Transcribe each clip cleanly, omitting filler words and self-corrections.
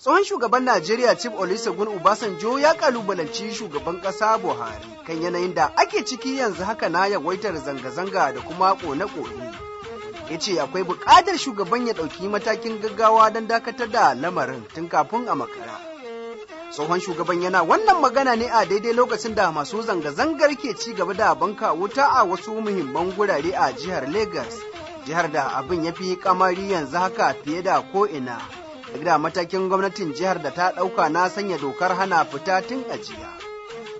Tsohon shugaban Najeriya Chief Olusegun Obasanjo ya kalubalanci shugaban ƙasa Buhari kan yanayin da ake ciki yanzu haka na yawaitar zanga-zanga da kuma ƙone-ƙone. Ya ce akwai buƙatar shugaban ya ɗauki matakin gaggawa don dakatar da lamarin tun kafin a makara. Tsohon shugaban yana wannan magana ne a daidai lokacin da masu zanga-zangar ke ci gaba da banka wuta a wasu muhimman gurare a jihar Legas, jihar da abin ya fi kamari yanzu haka fiye da ko'ina. Duk da matakin gwamnatin jihar da ta ɗauka na sanya dokar hana fita tun a jiya.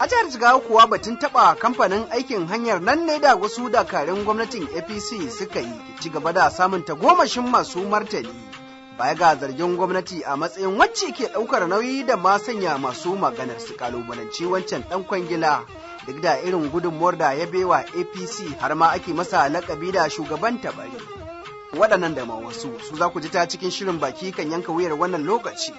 A jihar Jigawa kuwa batun taɓa kamfanin aikin hanyar nan ne da wasu dakarun gwamnatin APC suka yi ci gaba da samun tagomashin masu martani. Baya ga zargin gwamnati a matsayin wacce ke ɗaukar nauyi da ma sanya masu maganar su kalubalanci wancan ɗan kwangila duk da irin gudunmuwar da ya baiwa APC har ma ake masa lakabi da shugaban tabari. Waɗannan da ma wasu su za ku ji ta cikin shirin baki kan yanka wuyar wannan lokaci.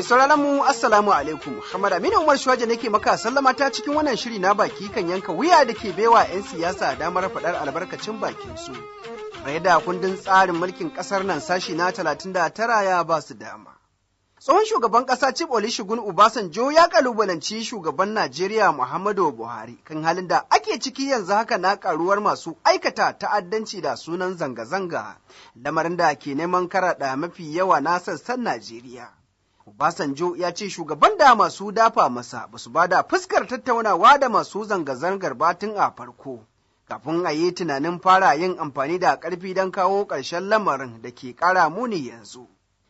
Sauraron mu, assalamu alaikum. Hamad Aminu Umar Shuwaje nake maka sallama ta cikin wannan shiri na baki kan yanka wuya da ke baiwa 'yan siyasa damar faɗar albarkacin bakin su. Da kundin tsarin mulkin ƙasar nan sashi na 39 ya ba su dama. Tsohon shugaban ƙasa Chief Olusegun Obasanjo ya kalubalanci shugaban Najeriya Muhammadu Buhari kan halin da ake ciki yanzu haka na karuwar masu aikata ta'addanci da sunan zanga-zanga, lamarin da ke neman karaɗa mafi yawa na sassan Najeriya. Obasanjo ya ce shugaban da masu dafa masa ba su bada fuskar tattaunawa da masu zanga-zangar ba tun a farko, kafin a yi tunanin fara yin amfani da ƙarfi don kawo ƙarshen lamarin da ke ƙara muni yanzu.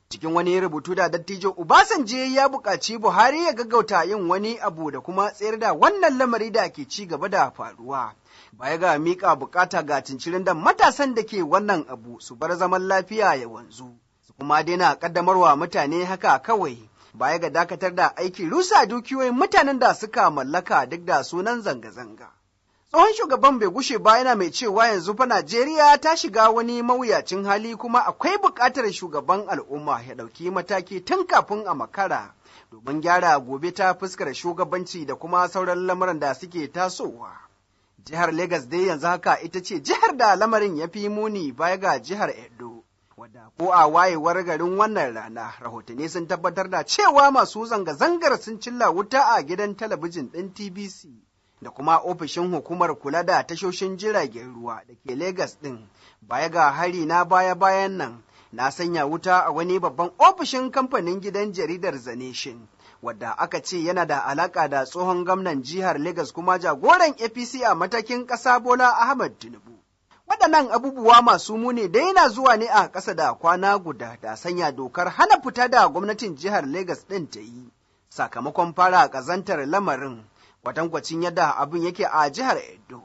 Cikin wani rubutu da dattijo Obasanjo ya buƙaci Buhari ya gaggauta yin wani abu da kuma tsayar da wannan lamari da ke ci gaba da faruwa. Baya ga miƙa buƙata ga cincirin da matasan da ke wannan abu su bar zaman lafiya ya wanzu, su kuma daina ƙaddamarwa mutane haka kawai. Baya ga dakatar da aiki rusa dukiyoyin mutanen da suka mallaka duk da sunan zanga-zanga. Tsohon shugaban bai gushe ba yana mai cewa yanzu fa Najeriya ta shiga wani mawuyacin hali kuma akwai buƙatar shugaban al'umma ya ɗauki mataki tun kafin a makara domin gyara gobe ta fuskar shugabanci da kuma sauran lamuran da suke tasowa. Jihar Legas dai yanzu haka ita ce jihar da lamarin ya fi muni baya ga jihar Edo. Wadda ko a wayewar garin wannan rana rahotanni sun tabbatar da cewa masu zanga-zangar sun cilla wuta a gidan talabijin ɗin TBC da kuma ofishin hukumar kula da tashoshin jiragen ruwa da ke Legas ɗin, baya ga hari na baya-bayan nan na sanya wuta a wani babban ofishin kamfanin gidan jaridar The Nation, wadda aka ce yana da alaka da tsohon gwamnan jihar Legas kuma jagoran APC a matakin ƙasa Bola Ahmed Tinubu. Waɗannan abubuwa masu muni dai na zuwa ne a ƙasa da kwana guda da sanya dokar hana fita da gwamnatin jihar Legas ɗin ta yi, sakamakon fara ƙazantar lamarin, kwatankwacin yadda abin yake a jihar Edo.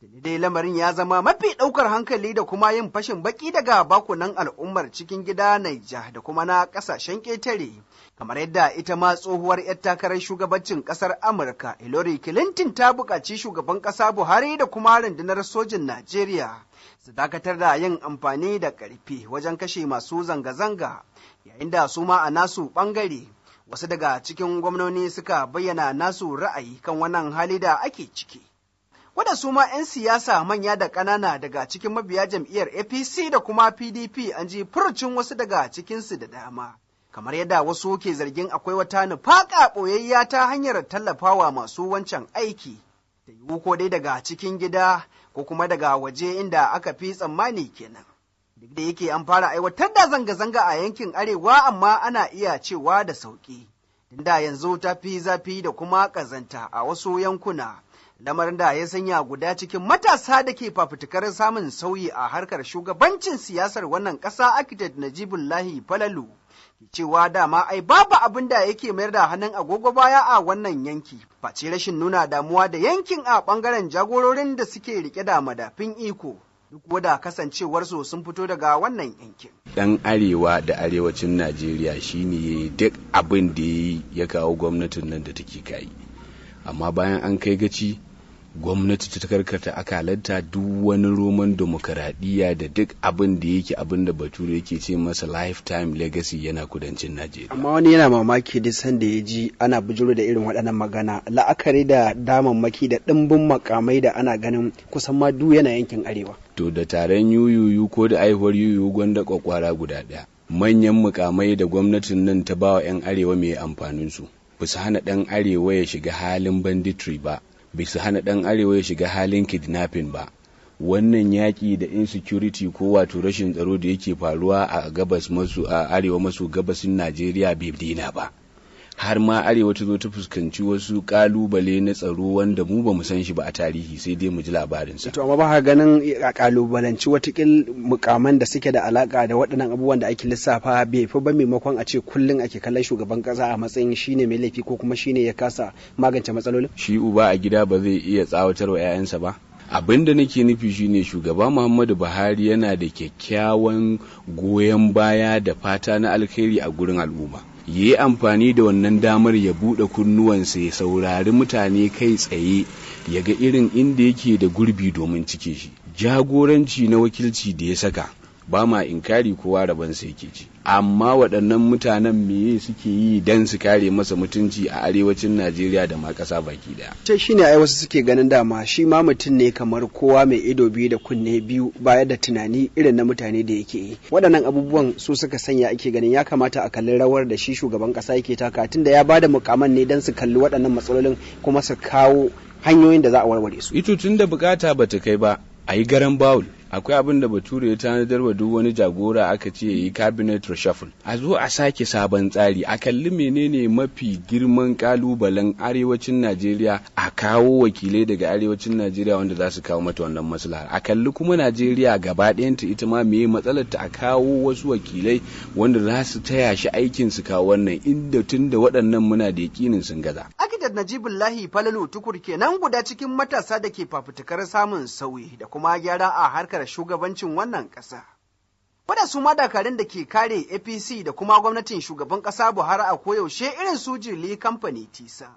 Tuni dai lamarin ya zama mafi ɗaukar hankali da kuma yin fashin baki daga bakunan al'ummar cikin gida Naija da kuma na ƙasashen ƙetare, kamar yadda ita ma tsohuwar 'yar takarar shugabancin ƙasar Amurka Hillary Clinton ta buƙaci shugaban ƙasa Buhari da kuma rundunar sojin Najeriya su dakatar da yin amfani da ƙarfi wajen kashe masu zanga-zanga, yayin da su ma a nasu ɓangare wasu daga cikin gwamnoni suka bayyana nasu ra'ayi kan wannan hali da ake ciki. Wadda su ma 'yan siyasa manya da ƙanana daga cikin mabiya jam'iyyar APC da kuma PDP an ji furucin wasu daga cikinsu da dama. Kamar yadda wasu ke zargin akwai wata nufaƙa ɓoyayya ta hanyar tallafawa masu wancan aiki, da yiwu ko dai daga cikin gida ko kuma daga waje inda aka fi tsammani kenan. Duk da yake an fara aiwatar da zanga-zanga a yankin arewa, amma ana iya cewa da sauƙi. Tunda yanzu ta fi zafi da kuma ƙazanta a wasu yankuna. Lamarin da ya sanya guda cikin matasa da ke fafutukar samun sauyi a harkar shugabancin siyasar wannan ƙasa, Architect Najibullahi Falalu, cewa dama ai babu abin da yake mayar da hannun agogo baya a wannan yanki face rashin nuna damuwa da yankin a ɓangaren jagororin da suke rike da madafin iko. Duk da kasancewarsu sun fito daga wannan yankin. Dan arewa da arewacin Najeriya shine duk abin da ya kawo gwamnatin nan da take kai. Amma bayan an kai gaci, gwamnati ta karkata akalarta duk wani roman demokaradiyya da duk abin da yake abin da Bature yake ce masa lifetime legacy yana kudancin Najeriya. Amma wani yana mamaki duk sanda ya ji ana bujuro da irin waɗannan magana, la'akari da damammaki da ɗimbin makamai da ana ganin kusan ma duk yana yankin arewa. To da taron yuyuyu ko da aihuwar yuyuyu gwanda kwakwara guda ɗaya. Manyan mukamai da gwamnatin nan ta bawa 'yan arewa mai amfanin su. Ba su hana ɗan arewa ya shiga halin banditry ba. Bai su hana ɗan arewa ya shiga halin kidnapping ba. Wannan yaƙi da insecurity ko wato rashin tsaro da yake faruwa a gabas maso a arewa maso gabasin Najeriya bai daina ba. Har ma arewa ta zo ta fuskanci wasu kalubale na tsaro wanda mu ba mu san shi ba a tarihi, sai dai mu ji labarinsa. To amma ba ka ganin a kalubalanci watakil mukaman da suke da alaka da waɗannan abubuwan da ake lissafa bai fi ba, maimakon a ce kullum ake kallon shugaban ƙasa a matsayin shine mai laifi ko kuma shine ya kasa magance matsalolin? Shi uba a gida ba zai iya tsawatar wa 'ya'yansa ba? Abin da nake nufi shine shugaba Muhammadu Buhari yana da kyakkyawan goyon baya da fata na alkhairi a gurin al'umma. Ya yi amfani da wannan damar ya buɗe kunnuwansa ya saurari mutane kai tsaye, ya ga irin inda yake da gurbi domin cike shi. Jagoranci na wakilci da ya saka, ba ma inkari, kowa rabonsa yake ci, amma waɗannan mutanen meye suke yi don su kare masa mutunci a arewacin Najeriya da ma ƙasa baki ɗaya? Ce shine ai wasu suke ganin dama shi ma mutum ne kamar kowa, mai ido biyu da kunne biyu, baya da tunani irin na mutane da yake yi. Waɗannan abubuwan su suka sanya ake ganin ya kamata a kalli rawar da shi shugaban ƙasa yake taka, tunda ya bada mukaman ne don su kalli waɗannan matsalolin kuma su kawo hanyoyin da za a warware su. Ito tun da bukata bata kai ba a yi garan bawul, akwai abin da Bature ya tanadar wa duk wani jagora, aka ce yi cabinet reshuffle, a zo a sake sabon tsari, a kalli menene mafi girman kalubalen arewacin Najeriya, a kawo wakilai daga arewacin Najeriya wanda za su kawo mata wannan maslaha. A kalli kuma Najeriya gaba ɗayanta ita ma meye matsalar ta, a kawo wasu wakilai wanda za su taya shi aikin su kawo wannan inda, tun da waɗannan muna da yakinin sun gaza. Architect Najibullahi Falalu Tukur kenan, guda cikin matasa da ke fafutukar samun sauyi da kuma gyara a harkar shugabancin wannan ƙasa. Wada su ma dakarun da ke kare APC da kuma gwamnatin shugaban ƙasa Buhari a koyaushe irin su Jili Kamfani Tisa,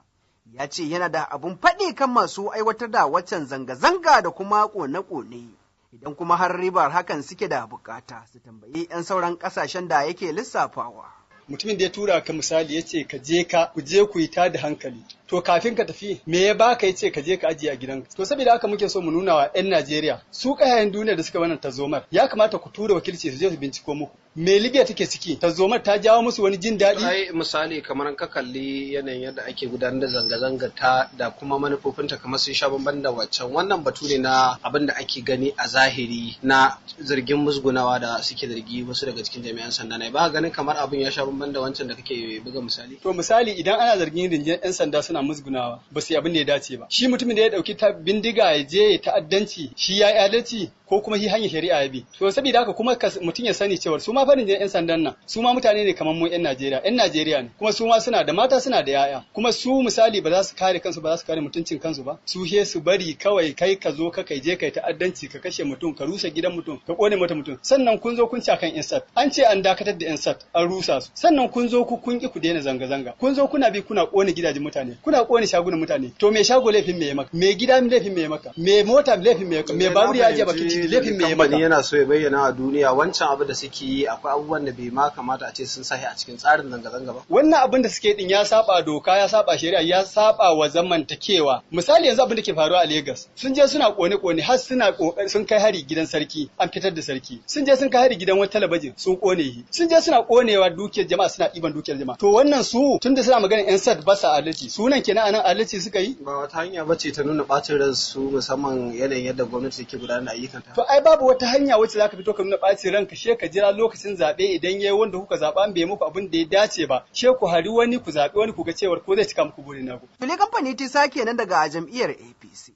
ya ce yana da abun faɗi kan masu aiwatar da waccan zanga-zanga da kuma ƙone-ƙone. Idan kuma har ribar hakan suke da bukata, su tambayi 'yan sauran ƙasashen da yake lissafawa. Mutumin da ya tura ka, misali, ya ce ka je ka ku je ku yi ta da hankali, to kafin ka tafi me ya baka ya ce ka je ka ajiye a gidanka? To saboda haka muke so mu nuna wa 'yan Najeriya su kayayen duniya da suka wannan tarzomar, ya kamata ku tura wakilci su je su binciko muku me Libya take ciki. Tarzomar ta jawo musu wani jin daɗi? Ai misali, kamar ka kalli yanayin yadda ake gudanar da zanga-zanga ta da kuma manufofinta, kamar sun sha bamban da waccan. Wannan batu ne na abin da ake gani a zahiri na zargin musgunawa da suke zargi wasu daga cikin jami'an sanda ne. Ba ganin kamar abin ya sha bamban da wancan da kake buga misali? To misali, idan ana zargin rundunar 'yan sanda suna musgunawa, ba su yi abin da ya dace ba, shi mutumin da ya dauki bindiga ya je ya ta'addanci, shi ya yi adalci ko kuma shi hanyar shari'a ya bi? To saboda haka kuma mutum ya sani cewa su ma farin 'yan sandan nan su ma mutane ne kamar mu 'yan Najeriya, 'yan Najeriya ne, kuma su ma suna da mata, suna da 'ya'ya. Kuma su misali ba za su kare kansu ba, za su kare mutuncin kansu ba? Su he su bari kawai kai ka zo ka kai je kai ta'addanci, ka kashe mutum, ka rusa gidan mutum, ka kone mota mutum. Sannan kun zo kun ci akan EndSARS, an ce an dakatar da EndSARS, an rusa su. Sannan kun zo ku kun ki ku daina zanga zanga, kun zo kuna bi kuna kone gidajen mutane, kuna kone shagunan mutane. To me shago laifin me ya maka? Me gida laifin me ya maka? Me mota laifin me ya maka? Me babur ya je bakin titi laifin me ya maka? Yana so ya bayyana a duniya wancan abu da suke yi, akwai abubuwan da bai ma kamata a ce sun sahi a cikin tsarin zanga-zanga ba. Wannan abin da suke din ya saba doka, ya saba shari'a, ya saba wa zamantakewa. Misali, yanzu abin da ke faruwa a Lagos, sun je suna kone-kone, har suna kokari sun kai hari gidan sarki, an fitar da sarki. Sun je sun kai hari gidan wani talabijin, sun kone shi. Sun je suna konewa dukiyar jama'a, suna ɗiban dukiyar jama'a. To wannan su tunda suna magana EndSARS ba sa adalci, sunan kenan anan adalci suka yi? Ba wata hanya bace ta nuna bacin ran su, musamman yanayin yadda gwamnati take gudanar da ayyukanta? To ai babu wata hanya wacce zaka fito ka nuna bacin ranka, she ka jira lokacin zaɓe. Idan yayi wanda kuka zaɓa bai muku abin da ya dace ba, she ku hari wani, ku zaɓi wani, ku ga cewar ko zai cika muku burin naku. Fili Kamfani ta kenan daga jam'iyyar APC.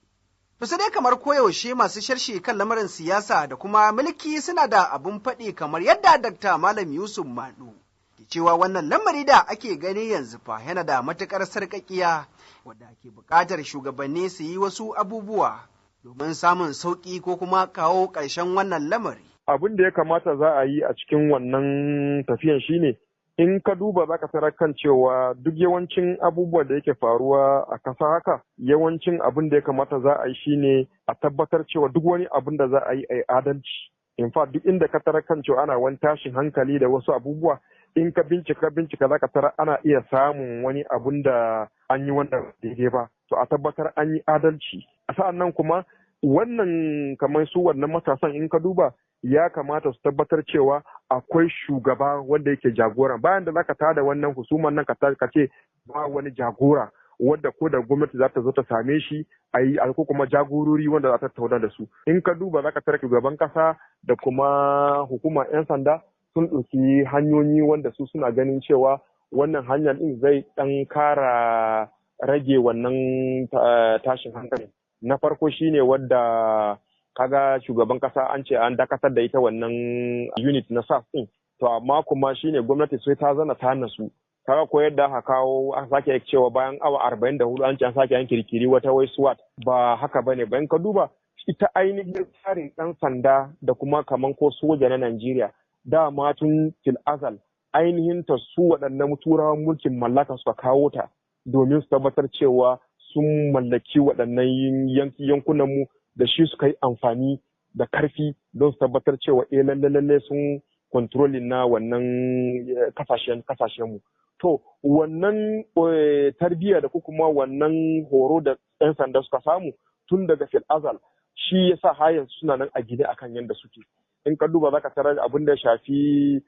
To sai dai kamar koyaushe masu sharshi kan lamarin siyasa da kuma mulki suna da abun faɗi, kamar yadda Dr. Malam Yusuf Madu ke cewa wannan lamari da ake gani yanzu fa yana da matuƙar sarƙaƙiya wadda ke buƙatar shugabanni su yi wasu abubuwa. domin samun sauƙi ko kuma kawo ƙarshen wannan lamari. Abin da ya kamata za a yi a cikin wannan tafiyan shine in ka duba za ka tarar kan cewa duk yawancin abubuwan da yake faruwa a kasa haka, yawancin abin da ya kamata za a yi shine a tabbatar cewa duk wani abin da za a yi a yi adalci. In fact, duk inda ka tarar kan cewa ana wani tashin hankali da wasu abubuwa, in ka bincika bincika za ka tarar ana iya samun wani abun da an yi wanda daidai ba. To, a tabbatar an yi adalci. Sa'an nan kuma wannan kamar su wannan matasan, in ka duba, ya kamata su tabbatar cewa akwai shugaba wanda yake jagora. Bayan da zaka tada wannan husuman nan, ka ce ba wani jagora wanda ko da gwamnati za ta zo ta same shi a yi, ko kuma jagorori wanda za ta tattauna da su. In ka duba, za ka tara shugaban kasa da kuma hukumar 'yan sanda sun ɗauki hanyoyi wanda su suna ganin cewa wannan hanyar ɗin zai ɗan kara rage wannan tashin hankali. Na farko shine wadda kaga shugaban kasa an ce an dakatar da ita wannan unit na SARS din. To, amma kuma shine gwamnati sai ta zana ta nasu. Kaga ko yadda aka kawo, aka sake cewa bayan awa 44 an ce an sake an kirkiri wata wai SWAT, ba haka bane ba. In ka duba ita ainihin tsarin ɗan sanda da kuma kaman ko soja na Najeriya, dama tun fil azal ainihin ta su waɗannan turawan mulkin mallaka suka kawo ta domin su tabbatar cewa sun mallaki waɗannan yankunan mu. Da shi suka yi amfani da karfi don su tabbatar cewa eh, lalle lalle sun controlling na wannan kasashen mu. To, wannan tarbiyya da kuma wannan horo da 'yan sanda suka samu tun daga fil azal, shi yasa har yanzu suna nan a gida akan yadda suke. In ka duba, zaka tarar abin da ya shafi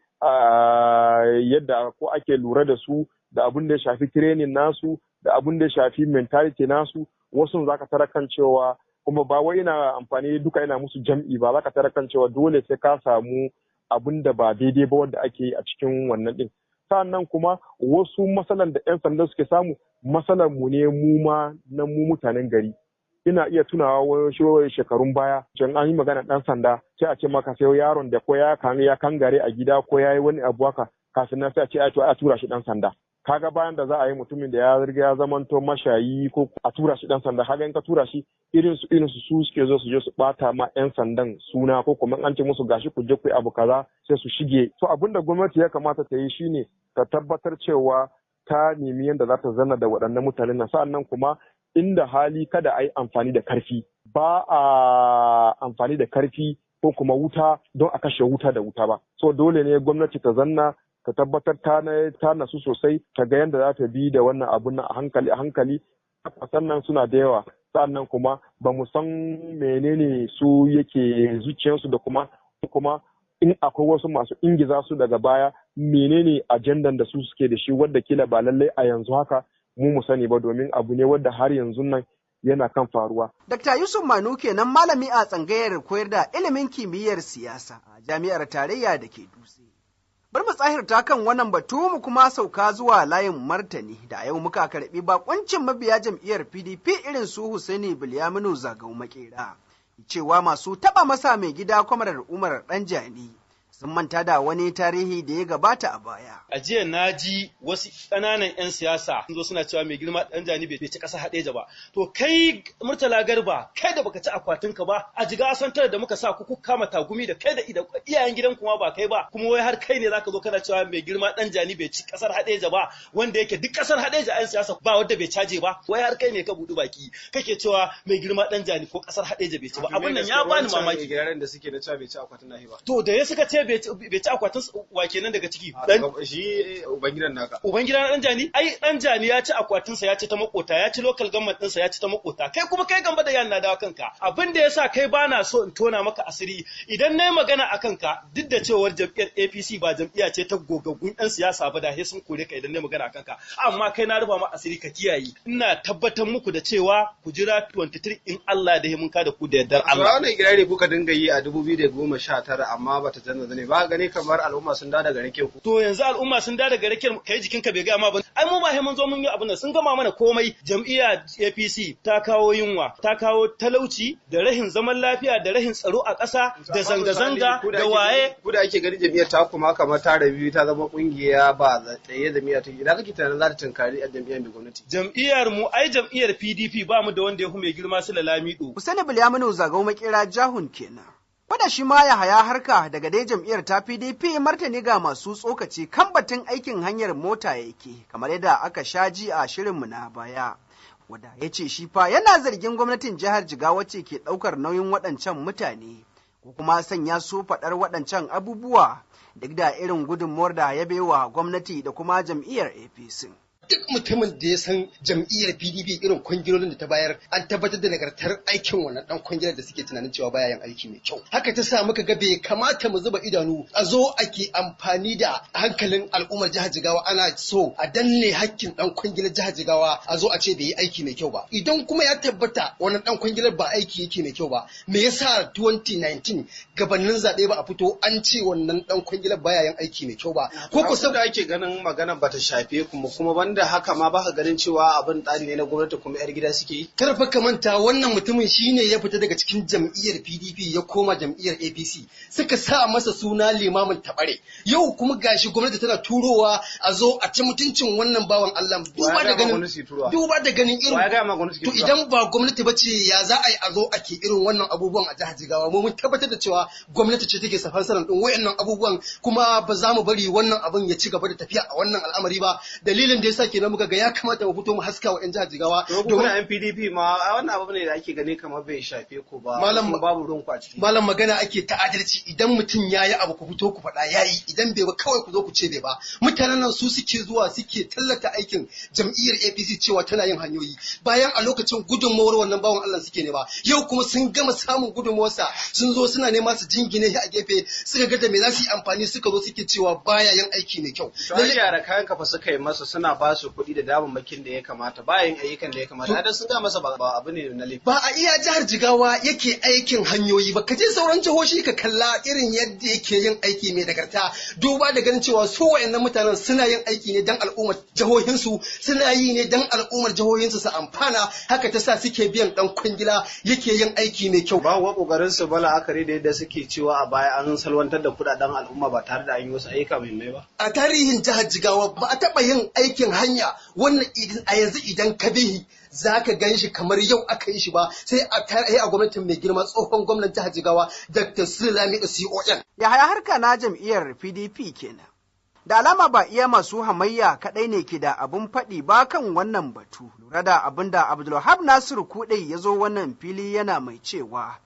yadda ko ake lura da su, da abin da ya shafi training nasu, da abin da ya shafi mentality nasu, wasu zaka tarar kan cewa, kuma ba wai ina amfani duka ina musu jam'i ba, zaka tarar kan cewa dole sai ka samu abin da ba daidai ba wanda ake yi a cikin wannan din. Sannan kuma wasu matsalan da 'yan sanda suke samu, matsalan mu ne mu ma na mu mutanen gari. Ina iya tunawa wani shekarun baya can, an yi magana dan sanda, sai a ce maka sai yaron da ko ya kan ya kangare a gida ko ya yi wani abu haka, kafin nan sai a ce a to a tura shi dan sanda. Kaga bayan da za a yi mutumin da ya riga ya zamanto mashayi ko a tura shi dan sanda. Kaga in ka tura shi, irin su irin su su suke zo su je su bata ma yan sandan suna, ko kuma an ce musu gashi ku je ku yi abu kaza, sai su shige. To, abin da gwamnati ya kamata ta yi shine ta tabbatar cewa ta nemi yadda za ta zanna da waɗannan mutanen nan. Sa'annan kuma inda hali kada a yi amfani da karfi. Ba a amfani da karfi ko kuma wuta don a kashe wuta da wuta ba. So dole ne gwamnati ta zanna ta tabbatar ta nasu sosai, ta ga yadda za ta bi da wannan abun nan a hankali a hankali. Sannan suna da yawa. Sannan kuma ba mu san menene su yake zuciyarsu da kuma in akwai wasu masu ingiza su daga baya, menene ajandan da su suke da shi, wadda kila ba lallai a yanzu haka mu mu sani ba, domin abu ne wadda har yanzu nan yana kan faruwa. Dr. Yusuf Manu kenan, malami a tsangayar koyar da ilimin kimiyyar siyasa a jami'ar tarayya da ke Dutse. Bar mu tsahirta kan wannan batu, mu kuma sauka zuwa layin martani, da a yau muka karbi bakuncin mabiya jam'iyyar PDP irin su Husaini Bilyaminu Zagau Makera. Cewa masu taba masa mai gida Kwamarar Umar Ɗanjani sun manta da wani tarihi da ya gabata a baya. A jiya na ji wasu ƙananan 'yan siyasa sun zo suna cewa mai girma Ɗanjani bai ci ƙasa Haɗeja ba. To kai Murtala Garba, kai da baka ci akwatinka ba, a Jiga Asantar da muka sa ku kuka kama tagumi da kai da iyayen gidan kuma ba kai ba, kuma wai har kai ne zaka zo kana cewa mai girma Ɗanjani bai ci ƙasar Haɗeja ba, wanda yake duk ƙasar Haɗeja 'yan siyasa ba wanda bai caje ba, wai har kai ne ka buɗi baki kake cewa mai girma Ɗanjani ko ƙasar Haɗeja bai ci ba. Abin nan ya bani mamaki. Da suke na cewa bai ci akwatin nahi ba. To, da ya suka ce bai ci akwatin wa kenan daga ciki? Shi ubangidan naka. Ubangidan Dan Jani? Ai Dan Jani ya ci akwatin sa, ya ci ta makota, ya ci local government ɗinsa, ya ci ta makota. Kai kuma, kai gamba da yan na dawo kanka. Abin da yasa kai bana so in tona maka asiri, idan nayi magana akan ka, duk da cewar jam'iyyar APC ba jam'iyya ce ta gogaggun ɗan siyasa ba, da sai sun kore ka idan nayi magana akan ka. Amma kai na rufa ma asiri, ka kiyaye. Ina tabbatar muku da cewa ku jira 23, in Allah da mun ka da ku da yardar Allah. Wannan ikirari kuka dinga yi a 2019, amma bata canza. yanzu ne ba gani kamar al'umma sun da daga rake ku. To yanzu al'umma sun da daga rake kai jikinka bai gama ba. Ai mu ba sai mun zo mun yi abin nan sun gama mana komai. Jam'iyya APC ta kawo yunwa, ta kawo talauci da rahin zaman lafiya da rahin tsaro a ƙasa da zanga-zanga da waye. Ku da ake gani jam'iyyar ta kuma kamar ta rabi ta zama kungiya ba tsaye jam'iyya ta idan kake tunanin za ta tunkari a jam'iyyar mai gwamnati. Jam'iyyar mu ai jam'iyyar PDP ba mu da wanda ya mai girma su Lamido. Usaini Bilyaminu Zagau Makera Jahun kenan. Wada shi ma ya haya harka daga dai jam'iyyar ta PDP martani ga masu tsokaci kan batun aikin hanyar mota yake kamar yadda aka sha ji a shirinmu na baya. Wada ya ce shi fa yana zargin gwamnatin jihar Jigawa ce ke ɗaukar nauyin waɗancan mutane ko kuma sanya su faɗar waɗancan abubuwa duk da irin gudunmuwar da ya baiwa gwamnati da kuma jam'iyyar APC. Duk mutumin da ya san jam'iyyar PDP irin kwangilolin da ta bayar, an tabbatar da nagartar aikin wannan dan kwangilar da suke tunanin cewa baya yin aiki mai kyau. Haka ta sa muka ga bai kamata mu zuba idanu a zo ake amfani da hankalin al'ummar jihar Jigawa, ana so a danne hakkin dan kwangilar jihar Jigawa, a zo a ce bai yi aiki mai kyau ba. Idan kuma ya tabbata wannan dan kwangilar ba aiki yake mai kyau ba, me yasa 2019 gabanin zaɓe ba a fito an ce wannan dan kwangilar baya yin aiki mai kyau ba? Ko kusa da ake ganin magana bata shafe kuma banda haka ma baka ganin cewa abin tsari ne na gwamnati kuma yar gida suke yi. Karfa ka manta wannan mutumin shine ya fita daga cikin jam'iyyar PDP ya koma jam'iyyar APC, suka sa masa suna limamin tabare. Yau kuma gashi gwamnati tana turowa a zo a ci mutuncin wannan bawan Allah. Duba da ganin duba da ganin irin to idan ba gwamnati ba ce ya za a yi a zo ake irin wannan abubuwan a jihar Jigawa? Mu mun tabbatar da cewa gwamnati ce take safar sanan din wayannan abubuwan, kuma ba za mu bari wannan abin ya ci gaba da tafiya a wannan al'amari ba. Dalilin da yasa kenan muka ga ya kamata mu fito mu haska wa 'yan jihar Jigawa. Domin yan PDP ma wannan abu ne da ake gani kamar bai shafe ku ba. Malam babu ruwan ku a ciki. Malam magana ake ta adalci, idan mutum yayi abu ku fito ku faɗa yayi, idan bai ba kawai ku zo ku ce bai ba. Mutanen nan su suke zuwa suke tallata aikin jam'iyyar APC cewa tana yin hanyoyi, bayan a lokacin gudunmawar wannan bawan Allah suke nema. Yau kuma sun gama samun gudunmawarsa, sun zo suna nema su jingine shi a gefe, suka ga da me za su yi amfani, suka zo suke cewa baya yin aiki mai kyau. Lalle yara kayan kafa suka yi masa, suna ba su kuɗi da damammakin da ya kamata, bayan ayyukan da ya kamata. Idan sun ga masa ba abu ne na laifi. Ba a iya jihar Jigawa yake aikin hanyoyi ba, ka je sauran jihohi ka kalla irin yadda yake yin aiki mai nagarta. Duba da ganin cewa su wayannan mutanen suna yin aiki ne dan al'ummar jihohinsu, suna yi ne dan al'ummar jihohinsu su amfana, haka ta sa suke biyan dan kwangila yake yin aiki mai kyau. Ba wa kokarin su bala akari da yadda suke cewa a baya an salwantar da kuɗaɗen al'umma ba tare da an yi wasu ayyuka muhimmai ba. A tarihin jihar Jigawa ba a taɓa yin aikin hanya wannan a yanzu idan ka bihi za ka gan shi kamar yau aka yi shi ba, sai a gwamnatin mai girma tsohon gwamnan jihar Jigawa Dr. Sulami da CON. Yahaya harka na jam'iyyar PDP kenan. Da alama ba iya masu hamayya kaɗai ne ke da abun faɗi ba kan wannan batu. Lura da abin da Abdulwahab Nasiru Kuɗai ya zo wannan fili yana mai cewa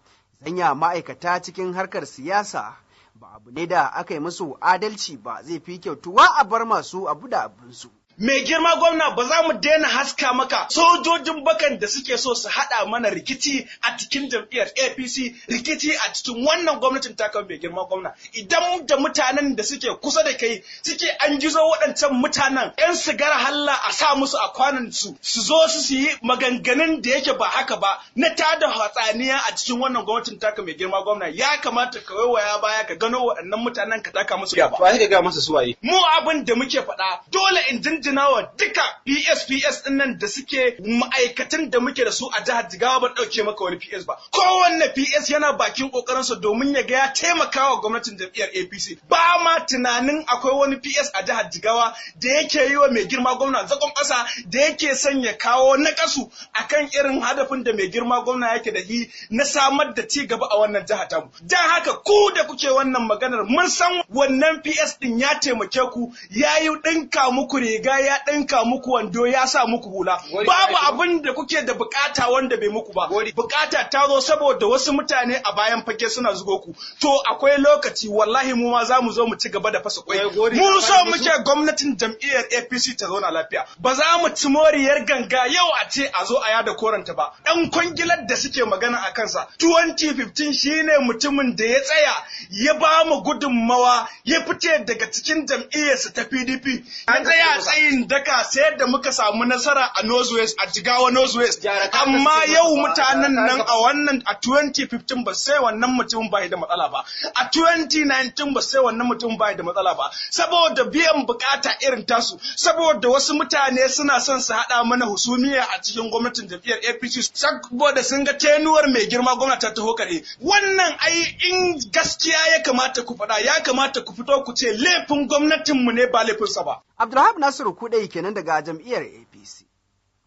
zanya ma'aikata cikin harkar siyasa ba abu ne da aka yi musu adalci ba, zai fi kyautuwa a bar masu abu da abinsu. Mai girma gwamna, ba za mu daina haska maka sojojin bakan da suke so su haɗa mana rikici a cikin jam'iyyar APC, rikici a cikin wannan gwamnatin takan. Mai girma gwamna, idan da mutanen da suke kusa da kai suke an gizo waɗancan mutanen yan sigara halla a sa musu a kwanan su su zo su yi maganganun da yake ba haka ba na tada hatsaniya a cikin wannan gwamnatin taka. Mai girma gwamna, ya kamata ka waiwaya baya ka gano waɗannan mutanen ka taka musu gaba. To ai ga masa suwaye. Mu abin da muke faɗa, dole in jinjina wa duka PSPS din nan da suke ma'aikatan da muke da su a jihar Jigawa, ban dauke maka wani PS ba. Kowanne PS yana bakin kokarinsa domin ya ga ya taimaka wa gwamnatin jam'iyyar APC. Ba ma tunanin akwai wani PS a jihar Jigawa da yake yi wa mai girma gwamna zagon ƙasa, da yake son ya kawo nakasu akan irin hadafin da mai girma gwamna yake da shi na samar da ci gaba a wannan jiha tamu. Dan haka ku da kuke wannan maganar, mun san wannan PS din ya taimake ku, ya yi ɗinka muku riga, ya ɗinka muku wando, ya sa muku hula. Babu abin da kuke da bukata wanda bai muku ba. Bukata ta zo saboda wasu mutane a bayan fage suna zugo ku. To akwai lokaci wallahi mu ma za mu zo mu ci gaba da fasa kwai. Mu so muke gwamnatin jam'iyyar APC ta zauna lafiya. Ba za mu ci moriyar ganga yau a ce a zo a yada koranta ba. Ɗan kwangilar da suke magana a kansa 2015 shine mutumin da ya tsaya ya ba mu gudunmawa, ya fice daga cikin jam'iyyarsa ta PDP, ya tsaya tsayin tsayin daka sai da muka samu nasara a Northwest, a Jigawa Northwest. Amma yau mutanen nan a wannan a 2015 ba sai wannan mutum bai da matsala ba, a 2019 ba sai wannan mutum bai da matsala ba, saboda biyan bukata irin tasu, saboda wasu mutane suna son su haɗa mana husumiya a cikin gwamnatin jam'iyyar APC, saboda sun ga tenuwar mai girma gwamnati ta taho kare. Wannan ai in gaskiya ya kamata ku faɗa, ya kamata ku fito ku ce laifin gwamnatinmu ne ba laifinsa ba. Abdulrahab Nasiru Kudai kenan daga jam'iyyar APC.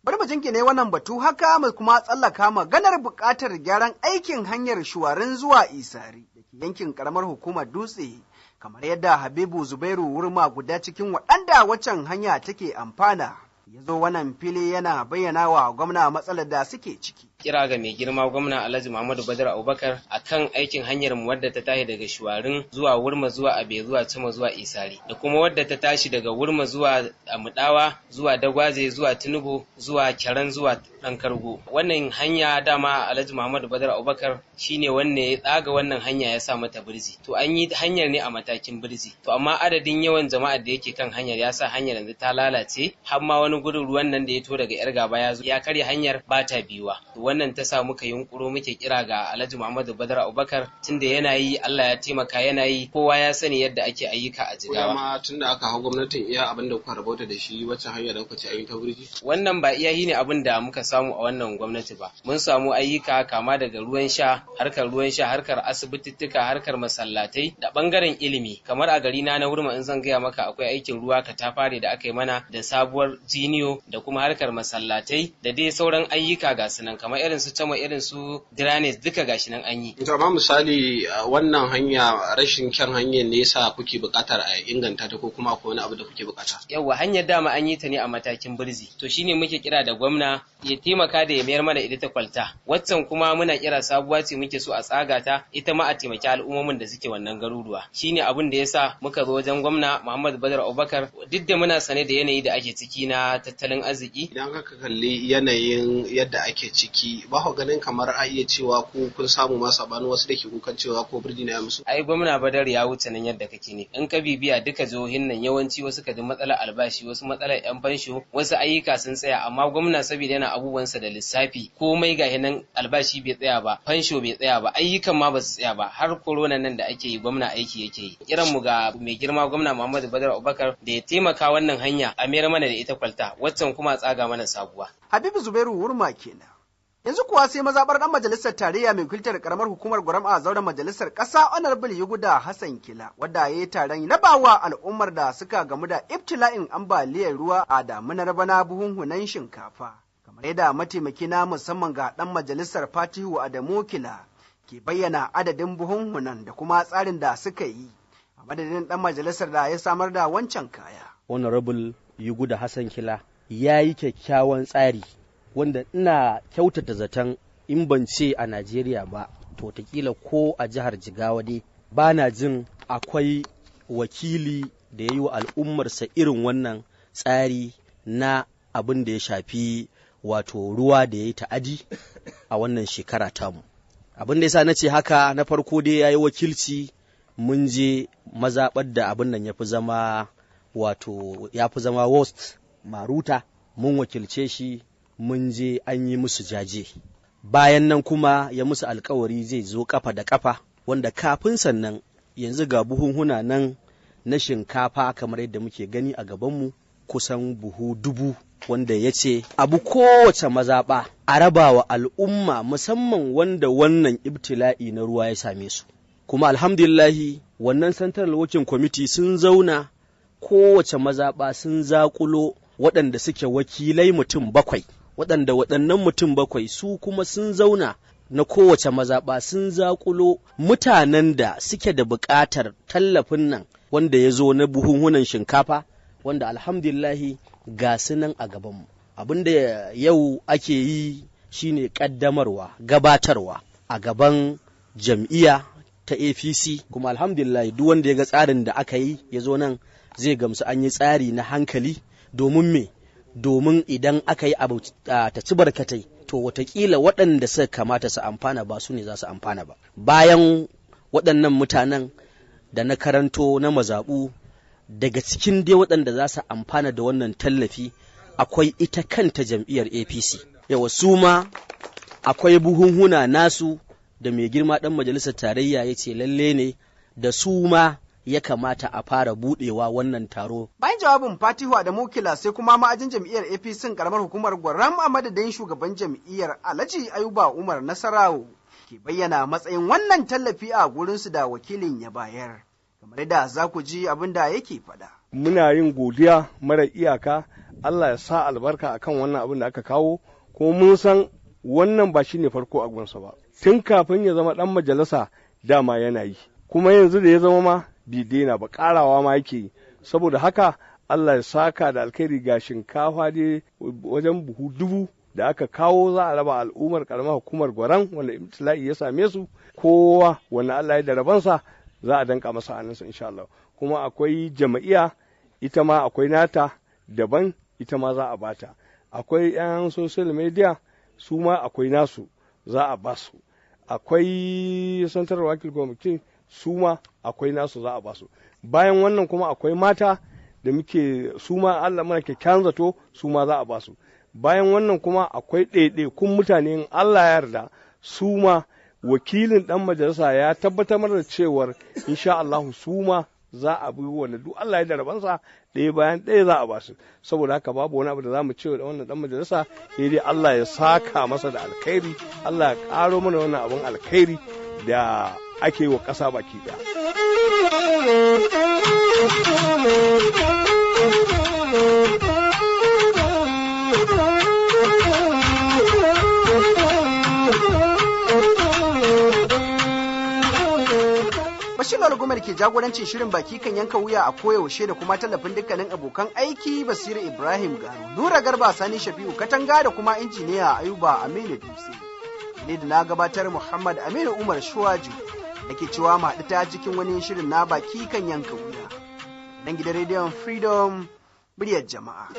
Bari mu jingine wannan batu haka mu kuma tsallaka maganar buƙatar gyaran aikin hanyar Shuwarin zuwa Isari da ke yankin ƙaramar hukumar Dutse, kamar yadda Habibu Zubairu Wurma, guda cikin waɗanda waccan hanya take amfana, ya zo wannan fili yana bayyana wa gwamna matsalar da suke ciki. Kira ga mai girma gwamna Alhaji Muhammadu Badar Abubakar akan aikin hanyar mu wadda ta tashi daga Shuwarin zuwa Wurma zuwa Abe zuwa Cima zuwa Isari, da kuma wadda ta tashi daga Wurma zuwa Mudawa zuwa Dagwaze zuwa Tinubu zuwa Kyaran zuwa Dankargo. Wannan hanya dama Alhaji Muhammadu Badar Abubakar shine wanne ya tsaga wannan hanya ya sa mata birji. To an yi hanyar ne a matakin birji. To amma adadin yawan jama'ar da yake kan hanyar ya sa hanyar yanzu ta lalace, har ma wani gudun ruwan nan da ya to daga yar gaba ya zo ya karya hanyar, ba ta biyuwa. Wannan ta sa muka yunkuro muke kira ga Alhaji Muhammadu Badar Abubakar, tunda yana yi, Allah ya taimaka yana yi, kowa ya sani yadda ake ayyuka a Jigawa. Ma tunda aka hau gwamnatin, iya abin da kuka rabauta da shi wacce hanya da kuka ce ayyuka burji? Wannan ba iya ne abin da muka samu a wannan gwamnati ba. Mun samu ayyuka kama daga ruwan sha, harkar ruwan sha, harkar asibitittuka, harkar masallatai da bangaren ilimi. Kamar a gari na na Wurma, in zan gaya maka, akwai aikin ruwa katafare da aka yi mana da sabuwar jiniyo da kuma harkar masallatai da dai sauran ayyuka, ga su nan kamar irin su Tama, irin su Drainage, duka gashi nan an yi. To amma misali wannan hanya, rashin kyan hanyar ne yasa kuke buƙatar a inganta ta, ko kuma akwai wani abu da kuke buƙata? Yawwa, hanyar dama an yi ta ne a matakin birji. To shine muke kira da gwamna ya taimaka da ya mayar mana ita ta kwalta. Waccan kuma muna kira sabuwa ce muke so a tsaga ta, ita ma a taimaki al'ummomin da suke wannan garuruwa. Shine abin da yasa muka zo wajen gwamna Muhammadu Badar Abubakar, duk da muna sane da yanayi da ake ciki na tattalin arziki. Idan ka kalli yanayin yadda ake ciki, ba ku ganin kamar a iya cewa ku kun samu ma sabanin wasu da ke kukan cewa ko birni na musu? Ai gwamna Badar ya wuce nan yadda kake ne. In ka bibiya duka jihohin nan, yawanci wasu ka ji matsalar albashi, wasu matsalar yan fansho, wasu ayyuka sun tsaya, amma gwamna saboda yana abubuwansa da lissafi, komai ga nan, albashi bai tsaya ba, fansho bai tsaya ba, ayyukan ma ba su tsaya ba, har korona nan da ake yi gwamna aiki yake yi. Kiran mu ga mai girma gwamna Muhammadu Badar Abubakar da ya taimaka wannan hanya a mayar mana da ita kwalta, waccan kuma a tsaga mana sabuwa. Habibu Zubairu Wurma kenan. Yanzu kuwa sai mazaɓar ɗan majalisar tarayya mai wakiltar karamar hukumar Gwaram a zauren majalisar ƙasa, Honorable Yuguda Hassan Kila, wadda ya yi taron rabawa al'ummar da suka gamu da ibtila'in ambaliyar ruwa a damunar bana buhunhunan shinkafa. Kamar yadda mataimaki na musamman ga ɗan majalisar Fatihu Adamu Kila ke bayyana adadin buhunhunan da kuma tsarin da suka yi a madadin ɗan majalisar da ya samar da wancan kaya. Honorable Yuguda Hassan Kila ya yi kyakkyawan tsari wanda ina kyautata zaton in ban ce a Najeriya ba, to wataƙila ko a jihar Jigawa dai ba na jin akwai wakili da ya yi wa al'ummarsa irin wannan tsari na abin da ya shafi wato ruwa da ya yi ta'adi a wannan shekara tamu. Abin da ya sa na ce haka, na farko dai ya yi wakilci, mun je mazaɓar da abin nan ya fi zama, wato ya fi zama worst, Maruta, mun wakilce shi, mun je an yi musu jaje. Bayan nan kuma ya musu alkawari zai zo kafa da kafa, wanda kafin sannan yanzu ga buhunhuna nan na shinkafa kamar yadda muke gani a gabanmu, kusan buhu 1000, wanda ya ce abu kowace mazaɓa a raba wa al'umma, musamman wanda wannan ibtila'i na ruwa ya same su. Kuma alhamdulillahi, wannan Central Working Committee sun zauna, kowace mazaɓa sun zaƙulo waɗanda suke wakilai mutum bakwai, waɗanda waɗannan mutum bakwai su kuma sun zauna na kowace mazaɓa sun zaƙulo mutanen da suke da buƙatar tallafin nan wanda ya zo na buhunhunan shinkafa, wanda alhamdulillahi ga su nan a gabanmu. Abin da yau ake yi shine ƙaddamarwa, gabatarwa a gaban jam'iyya ta APC. Kuma alhamdulillah, duk wanda ya ga tsarin da aka yi ya zo nan zai gamsu an yi tsari na hankali. Domin me? Domin idan aka yi abu ta ci barkatai, to watakila waɗanda suka kamata su amfana ba su ne za su amfana ba. Bayan waɗannan mutanen da na karanto na mazaɓu Daga cikin dai waɗanda za su amfana da wannan tallafi akwai ita kanta jam'iyyar APC. Yawa su ma akwai buhunhuna nasu da mai girma ɗan majalisar tarayya ya ce lalle ne da su ma ya kamata a fara budewa wannan taro. Bayan jawabin Fatihu Adamu Kila, sai kuma ma'ajin jam'iyyar APC karamar hukumar Gwaram a madadin shugaban jam'iyyar Alhaji Ayuba Umar Nasarawo ke bayyana matsayin wannan tallafi a gurinsu da wakilin ya bayar. Kamar yadda za ku ji abin da yake faɗa. Muna yin godiya mara iyaka, Allah ya sa albarka akan wannan abin da aka kawo, ko mun san wannan ba shine farko a gunsa ba. Tun kafin ya zama ɗan majalisa dama yana yi, kuma yanzu da ya zama ma bai daina ba, karawa ma yake yi. Saboda haka Allah ya saka da alkhairi. Ga shinkafa dai wajen buhu 1000 da aka kawo, za a raba al'ummar karamar hukumar Gwaran wanda ibtila'i ya same su. Kowa wanda Allah ya da rabansa za a danka masa hannunsa insha Allah. Kuma akwai jama'iya, ita ma akwai nata daban, ita ma za a bata. Akwai 'yan social media, su ma akwai nasu za a basu. Akwai Central Wakil Committee, su ma akwai nasu za a basu. Bayan wannan kuma akwai mata da muke, su ma Allah mana kyakkyawan zato, su ma za a basu. Bayan wannan kuma akwai ɗaiɗaikun mutane, in Allah ya yarda su ma wakilin ɗan majalisa ya tabbatar mana da cewar insha Allah su ma za a bi, wanda duk Allah ya darabansa ɗaya bayan ɗaya za a basu. Saboda haka babu wani abu da za mu ce da wannan ɗan majalisa sai dai Allah ya saka masa da alkhairi, Allah ya ƙaro mana wannan abun alkhairi da ake yi wa ƙasa baki ɗaya. Bashir Lalo ke jagorancin shirin Baki Kan Yanka Wuya a koyaushe da kuma tallafin dukkanin abokan aiki Basiru Ibrahim Garu, Nura Garba, Sani Shafi'u Katanga da kuma injiniya Ayuba Aminu Dutse. Ne da na gabatar, Muhammad Aminu Umar Shuwaju, da ke cewa mu haɗu ta cikin wani shirin na Baki Kan Yanka Wuya. Dan gidan rediyon Freedom, muryar jama'a.